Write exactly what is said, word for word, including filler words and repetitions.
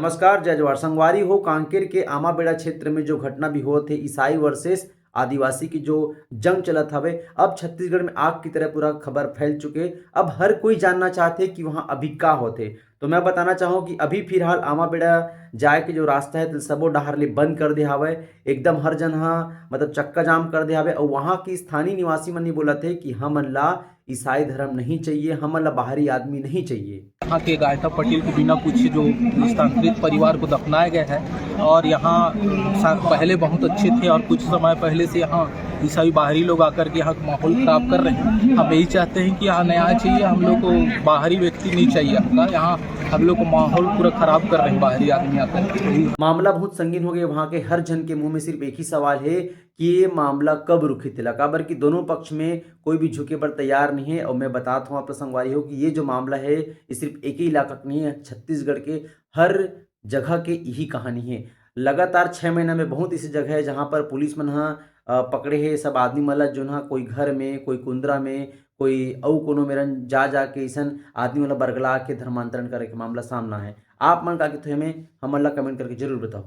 नमस्कार, जय जोहार संगवारी हो। कांकेर के आमाबेड़ा क्षेत्र में जो घटना भी होत हे, ईसाई वर्सेस आदिवासी की जो जंग चलत हवे, अब छत्तीसगढ़ में आग की तरह पूरा खबर फैल चुके। अब हर कोई जानना चाहते कि वहाँ अभी का होत हे। तो मैं बताना चाहूँ कि अभी फिलहाल आमाबेड़ा जाए के जो रास्ता है, तेला सबो डहार ले बंद कर दे हावय। एकदम हर जन हा, मतलब, चक्का जाम कर दे हावय। और वहाँ की स्थानीय निवासी मन ये बोलत हे कि हमन ला ईसाई धर्म नहीं चाहिए, हमन ला बाहरी आदमी नहीं चाहिए। यहाँ के गायता पटेल को बिना पूछे जो स्थानांतरित परिवार को दफनाया गया है, और यहाँ सा-, पहले बहुत अच्छे थे और कुछ समय पहले से यहाँ ईसाई बाहरी लोग आकर के यहाँ का माहौल खराब कर रहे हैं। हम यही चाहते हैं कि यहाँ न्याय चाहिए, हम लोग को बाहरी व्यक्ति नहीं चाहिए। यहाँ हम लोग को माहौल पूरा खराब कर रहे हैं बाहरी आदमी आकर के। मामला बहुत संगीन हो गया। वहाँ के हर जन के मुंह में सिर्फ एक ही सवाल है कि ये मामला कब रुकही तेला, काबर कि दोनों पक्ष में कोई भी झुके बर तैयार नहीं है। और मैं बतात हूँ आप संगवारी हो कि ये जो मामला है, ये सिर्फ एक ही इलाका का नहीं है, छत्तीसगढ़ के हर जगह के यही कहानी है। लगातार छः महीना में बहुत ऐसी जगह है जहाँ पर पुलिस मन ह, अ, पकड़े है सब आदमी मन ला, जोन ह कोई घर में, कोई कुंदरा में, कोई अउ कोनो मेरन जा जा के ऐसन आदमी मन ला बरगला के धर्मांतरण करे के मामला सामना है। आप मन का कहिथो एमे, हमन ला कमेंट करके जरूर बताओ।